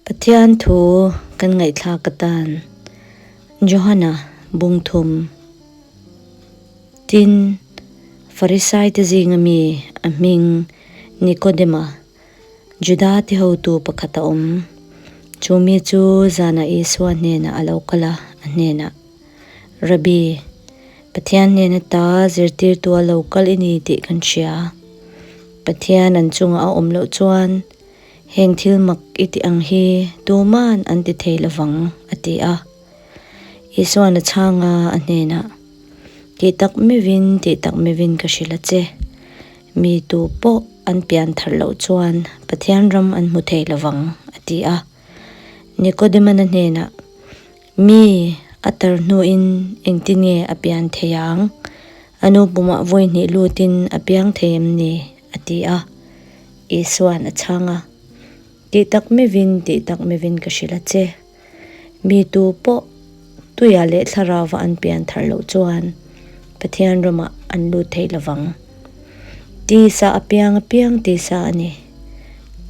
Pathian thu kan ngaihthlak atan Johana bung thum. Tin, Farisaite zinga mi a hming Nikodema, Juda te hotu pakhat a awm. Chu mi chu zanah Isua hnenah a lo kal a, a hnenah, Rabbi, Pathian hnen ata zirtirtu a lo kal i ni tih kan hria. Pathian an chungah a awm loh chuan heng thil mak i tih ang hi tuman an ti thei lovang, a ti a. Isuan a chhang a, a hnenah, Tih tak meuhin, tih tak meuhin ka hrilh a che. Mi tu pawh an pian thar loh chuan Pathian ram an hmu thei lovang, a ti a. Nikodemana hnenah, Mi a tar hnuin engtin nge a pian thei ang? A nu pumah vawi hnih lutin a piang thei em ni? a ti a. Isua'n a chhang a, Tih tak meuhin, tih tak meuhin ka hrilh a che. Mi tu pawh tuia leh thlarauva an pian thar loh chuan Pathian ramah an lut thei lovang. Tisa a piang apiang tisa a ni,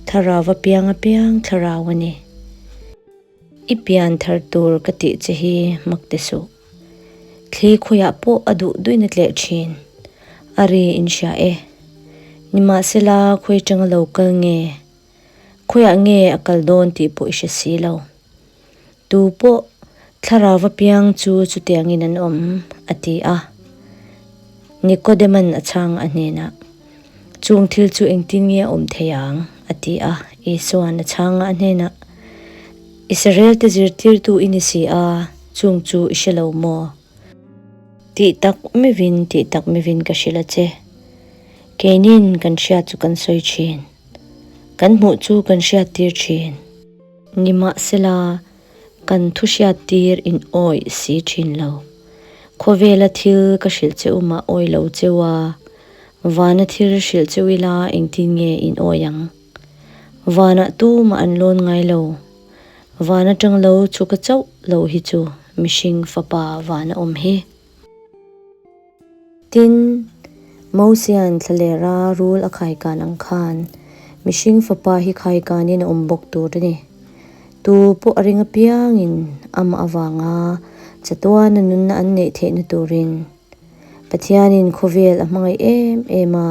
thlarau a piang apiang thlarau a ni. I pian thar tur ka tih che hi mak ti suh. Thli khawiah pawh a duh duin a tleh thin. A ri in hria e. Nimahsela khawi tanga lo kal nge? Khawiah nge a kal dawn tih pawh i hre si lo. Tu pawh thlarau va piang chu chutiangin an awm, a ti a. Nikodeman a chhang a hnenah, Chung thil chu engtin nge a awm thei ang? a ti a. Isua'n a chhang a hnenah, Israel-te zirtirtu i ni si a, chung chu i hre lo maw? Tih tak meuhin, tih tak meuhin ka hrilh a che. Keinin kan hriat chu kan sawi thin. Kan hmuh chu kan hriattir thin. Nimahsela, Kan thu hriattir in awih si thin lo. Khawvela thil ka hrilh che umah awih lo cheu a, vana thil hrilh cheu ila engtin nge in awih ang? Vanah tumah an lawn ngai lo. Van atang lo chu ka chauh lo hi chu mihring fapa vana awm hi. Tin, Mosia'n thlalera rul a khaikan ang khan, mihring fapa hi khaikanin a awm bawk tur a ni. Tu pawh a ring apiangin amah avanga chatuana nunna an neih theihna turin Pathianin khawvel a hmangaih em em a,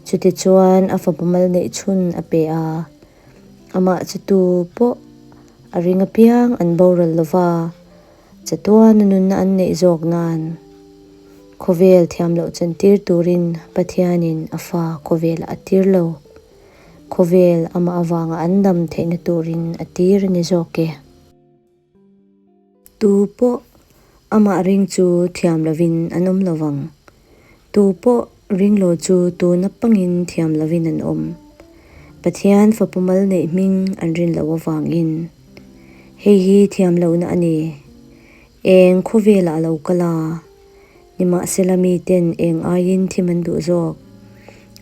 chutichuan a fapa mal neih chhun a pe a, amah chu tu pawh a ring apiang an boral lova. Chatuana nunna an neih zawk nan khawvel thiam loh chantir turin Pathianin a fa khawvelah a tir lo. Khawvel amah avanga an dam theihna turin a tir a ni zawk e. Tu pawh amah ring chu thiam lovin an awm lo vang. Tu pawh ring lo chu tuna pangin thiam lovin an awm. Pathian fapa mal neih hming an rin loh avangin. Hei hi thiam lohna a ni. Eng khawvelah a lo kal a, nimahsela miten eng aiin thim an duh zawk?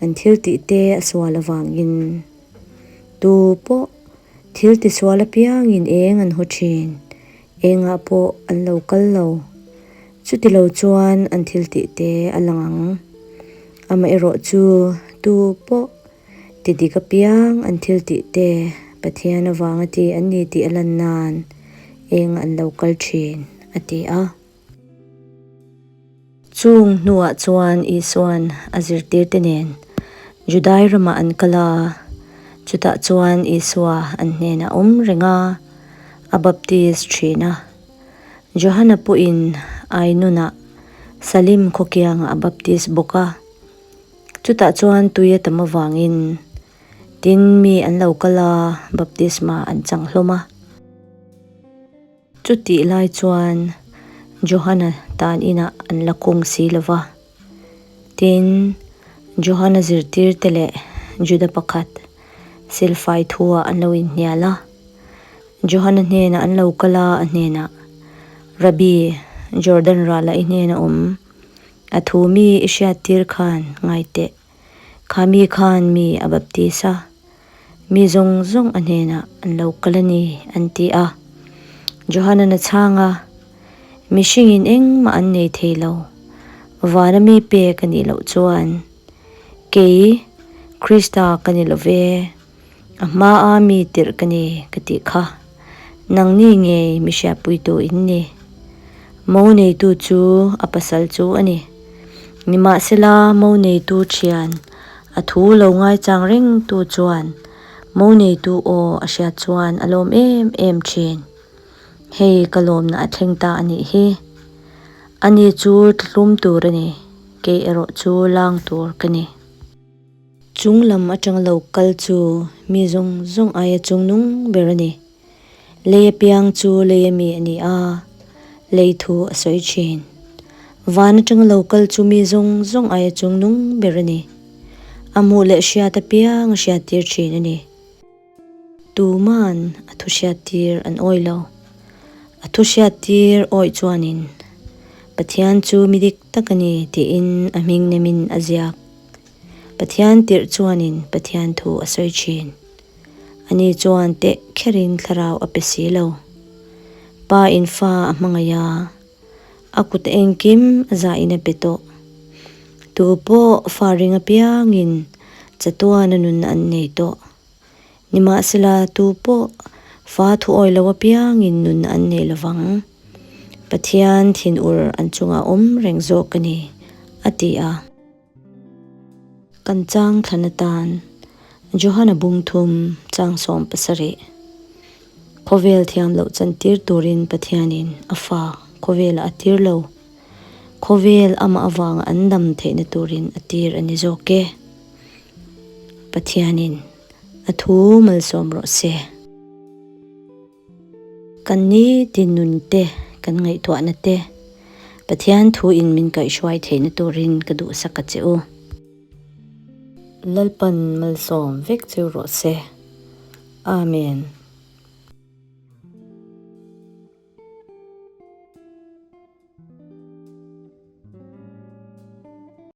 An thil tih te a sual avangin. Tu pawh thil tisual apiangin eng an haw thin, engah pawh an lo kal lo. Chuti lo chuan an thil tih te a lang ang. Amaherawh chu tu pawh Ti dik apiang an thil tih te Pathian avanga ti an ni tih a lan nan eng an lo kal thin, a ti a. Chung hnuah chuan Isua'n a zirtirte nen Judai ramah an kal a, chutah chuan Isua an hnenah awm reng a, a baptis thin a. Johana pawhin Ainunah Salim khawkiangah a baptis bawk a. Chutah chuan tui a tam avangin tin mi an lo kal a, baptisma an chang hlawm a. Chutih lai chuan Johana tan inah an la kung si lo va. Tin, Johana zirtirte leh Juda pakhat silfai thuah an lo inhnial a. Johana hnenah an lo kal a, a hnenah, Rabbi, Jordan rala i hnena awm. A thu mi i hriattir khan ngai teh. Kha mi khan mi a baptis a, mi zawng zawng a hnenah an lo kal a ni, an ti a. Johanan a chhang a, Mihringin engmah an nei thei lo, vana mi pek a nih loh chuan, Kei, Krista ka ni lo ve. A hmaa mi tirh ka ni ka tih kha nangni ngei mi hriatpuitu in ni. Mo neitu chu a pasal chu a ni. Nimahsela mo neitu thian a thu lo ngaichang rengtu chuan mo neitu aw a hriat chuan a lawm em em thin. Hei ka lawmna a thleng ta a nih hi. Ani chu thlum tur a ni, kei erawh chu lang tur ka ni. Chung lam atang lo kal chu mi zawng zawng aia chungnung ber a ni. Lei apiang chu lei a mi a ni a, lei thu a sawi thin. Van atang lo kal chu mi zawng zawng aia chungnung ber a ni. A hmuh leh hriat apiang a hriattir thin a ni. Tuman a thu hriattir an awih lo. A thu hriattir awih chuanin Pathian chu mi dik tak a ni tiin a hming nemin a ziak. Pathian tirh chuanin Pathian thu a sawi thin. Ani chuan teh kherin thlarau a pe si lo. Pa in fa a hmangaih a, a kut engkim a zahin a pe tawh. Tu pawh fa ring apiangin chatuana nun an nei tawh. Nimahsela tu pawh fa thu awi lo apiangin nun an nei lovang. Pathian thinur an chungah awm reng zawk a ni, a ti a. Kan chang thlan atan Johana bungthum chang 70. Khawvel thiam loh chantir turin Pathianin a fa khawvelah a tir lo. Khawvel amah avanga an dam theihna turin a tir a ni zawk e. Pathianin a thu malsawm rawh se. Kan ni tin nun te, kan ngaihtuahna te, Pathian thu in min kaihhruai theihna turin ka duhsak a che u. Lalpan malsawm vek cheu rawh se. Amen.